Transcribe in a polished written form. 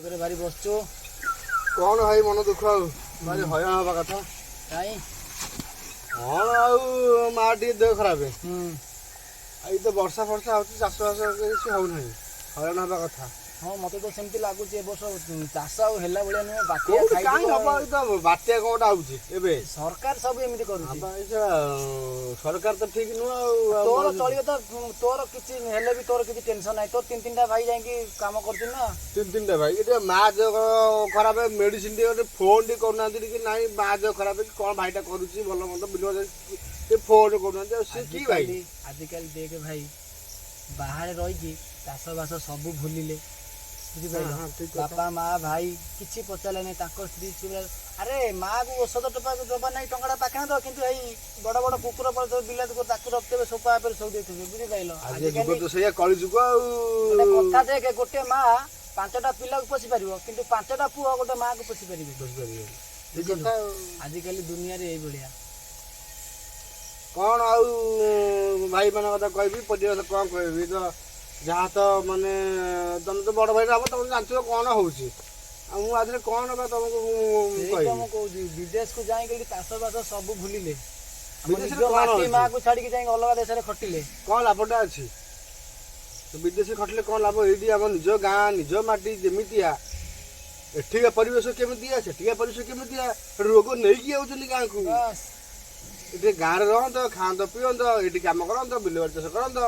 ଦୁଃଖରେ ଭାରି ବସିଛୁ। କ'ଣ ଭାଇ ମନ ଦୁଃଖ ଆଉ, ଭାରି ହଇରାଣ ହବା କଥା। କାଇଁ? କ'ଣ ଆଉ, ମା ଟିକେ ଦେହ ଖରାପ। ଏଇ ତ ବର୍ଷା ଫର୍ଷା ହଉଛି, ଚାଷ ବାସ କିଛି ହଉନାହିଁ, ହଇରାଣ ହବା କଥା। ହଁ, ମତେ ତ ସେମିତି ଲାଗୁଛି, ଏ ବର୍ଷ ଚାଷ ଆଉ ହେଲା ଭଳିଆ ନୁହେଁ, ବାତ୍ୟା କୋଉଠି କାହିଁ ଖାଇଯିବ। ହବ? ଏଇ ତ ବାତ୍ୟା କ'ଣ ଗୋଟେ ଆଉଛି ଏବେ। ସରକାର ସବୁ ଏମିତି କରୁଛି। ଆମ ଏଇ ସରକାର ତ ଠିକ ନୁହଁ ଆଉ ଆଉ ତୋର ଚଳିବ ତ, ତୋର କିଛି ହେଲେ ବି ତୋର କିଛି ଟେନସନ ନାହିଁ। ତୋର ତିନି ତିନିଟା ଭାଇ ଯାଇକି କାମ କରୁଛନ୍ତି ନା। ତିନି ତିନିଟା ଭାଇ, ଏଠି ମା ଦେହ ଖରାପ, ମେଡିସିନ ଟିକେ, ଗୋଟେ ଫୋନ ଟିକେ କରୁନାହାନ୍ତି କି ନାଇଁ, ମା ଦେହ ଖରାପ କି କ'ଣ, ଭାଇଟା କରୁଛି ଭଲ ମନ୍ଦ ବିଲ, ସେ ଫୋନ କରୁନାହାନ୍ତି। ଆଉ ସେ କି ଭାଇ? ଆଜିକାଲି ଦେଖେ ଭାଇ, ବାହାରେ ରହିକି ଚାଷବାସ ସବୁ ଭୁଲିଲେ, ବୁଝିପାରିଲ? ହଁ, ଠିକ କଥା। ବାପା ମା ଭାଇ କିଛି ପଚାରିଲେ ନାହିଁ, ତାଙ୍କ ସ୍ତ୍ରୀ ଛୁଆ। ଆରେ ମାକୁ ଔଷଧ ଟୋପା ଦବା ନାହିଁ, ଟଙ୍କାଟା ପାଖେ ତ, କିନ୍ତୁ ଏଇ ବଡ ବଡ କୁକୁର ପଳେଇଥିବ, ବିଲାତି କୁକୁର, ତାକୁ ରଖିଥିବେ, ସୋଫା ଉପରେ ସବୁ ଦେଇଥିବେ, ବୁଝିପାରିଲ? ଆଜି ଯୁଗ ତ ସେଇଆ, କଳି ଯୁଗ ଆଉ। ଗୋଟେ କଥା ଦେଖେ, ଗୋଟେ ମା ପାଞ୍ଚଟା ପିଲାକୁ ପୋଷି ପାରିବ, କିନ୍ତୁ ପାଞ୍ଚଟା ପୁଅ ଗୋଟେ ମାକୁ ପୋଷି ପାରିବେ? ବୁଝିପାରିବେନି। ଠିକ କଥା ଆଉ। ଆଜିକାଲି ଦୁନିଆରେ ଏଇଭଳିଆ। କ'ଣ ଆଉ ଭାଇମାନଙ୍କ କଥା କହିବି, ପରିବାର କଥା କ'ଣ କହିବି? ତ ଯାହା ତ ମାନେ ତମେ ତ ବଡ଼ ଭାଇ ହବ, ତମେ ଜାଣିଥିବ କ'ଣ ହଉଛି। ଆଉ ମୁଁ ଆଧିରେ କ'ଣ ବା ତମକୁ ମୁଁ ସେଇ ତ କହିବି? ମୁଁ କହୁଛି, ବିଦେଶକୁ ଯାଇକି ଚାଷବାସ ସବୁ ଭୁଲିଲେ ଆମ। ବିଦେଶରେ ନିଜ କ'ଣ ମାଟି ଅଛି? ମାକୁ ଛାଡିକି ଯାଇକି ଅଲଗା ଦେଶରେ ଖଟିଲେ। କ'ଣ ଲାଭଟା ଅଛି? ତ ବିଦେଶରେ ଖଟିଲେ କ'ଣ ଲାଭ? ଏଇଠି ଆମ ନିଜ ଗାଁ, ନିଜ ମାଟି ଯେମିତିଆ, ଏଠିକା ପରିବେଶ କେମିତିଆ, ସେଠିକା ପରିବେଶ କେମିତିଆ, ରୋଗ ନେଇକି ଆଉଛନ୍ତି ଗାଁକୁ। ବାସ୍। ଏଠି ଗାଁରେ ରହନ୍ତ, ଖାଆନ୍ତ, ପିଅନ୍ତ, ଏଠି କାମ କରନ୍ତ, ବିଲବାଡ଼ି ଚାଷ କରନ୍ତ।